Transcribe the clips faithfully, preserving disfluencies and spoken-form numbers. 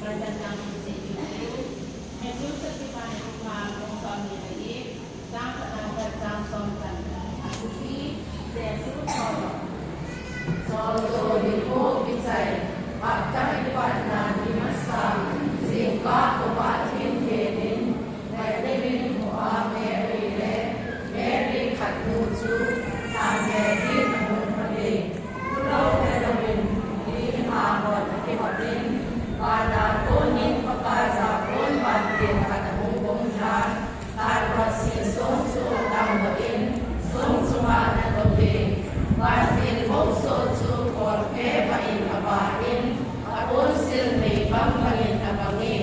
Matthai chang sagi le li, Matthai chang sagi le li, chang khat a pat chang som chan. Athi, Jesu thou. Thou ding ho kichai, apatna kipatna hi masa, jingkah khovah thim thei in, Magdalene ho a Mary le Mary khat nu chu, Mary in ahung pha in, Khulou helou in, mi ha hon akihot in, van a kon in Pakai jakon vantil khat ahung bong tan, van hotsin song chu atangdoh in, song chunga anatou ve. Vantil houso chu kolphe vah in avah in, aponsil mei bang bang in abang e.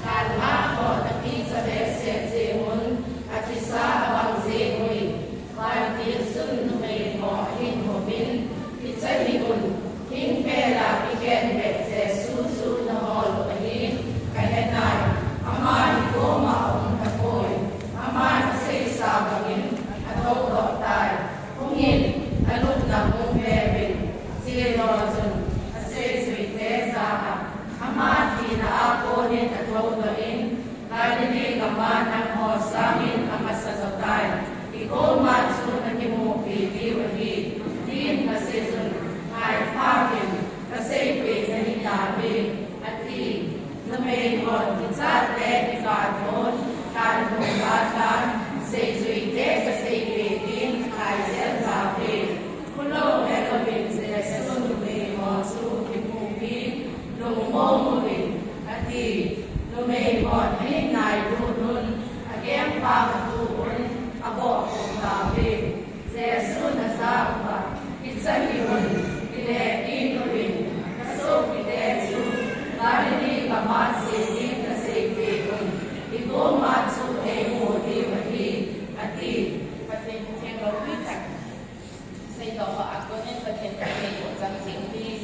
Van a hon akicha behseh jeh un, athisa abang jeng uvin. Vantil chun numei ho ahin houvin, Kicha hih un, thingpel a kikhen beh Jesu chu nahol u ahi, kahe nai, ama hi koma aum tapoi, aman aseisa bangin athoudoh tai. Hungin, alupna hung veuvin, chule chun aseijuite jah a, ama thina a konin athoudoh in, Galilee gam a nangho sangin amasa jo tai. Ikoma chu nakimupi diu ahi, tin kaseijun, ngai phat in, kaseipeh nahi tauve, ati. Numei hon kichat le kikap hon, tan hung katan, seijuite kaseipeh tin, akai jel tauve. Khulou helou in Jesun numei ho chu akimupi, lungmong uvin, ati. Numei hon ahin nailut un, akengpang atuh un, abohkhum tauve. Jesun ajah uva, Kicha hih un, kile kit uvin, nasopite chu Galilee gam a che ding naseipeh un, ikoma chu eimu diu ahi, ati. Pathen theng loupitah. Seidoh ho a konin Pathen thangvah in chang jing uvin.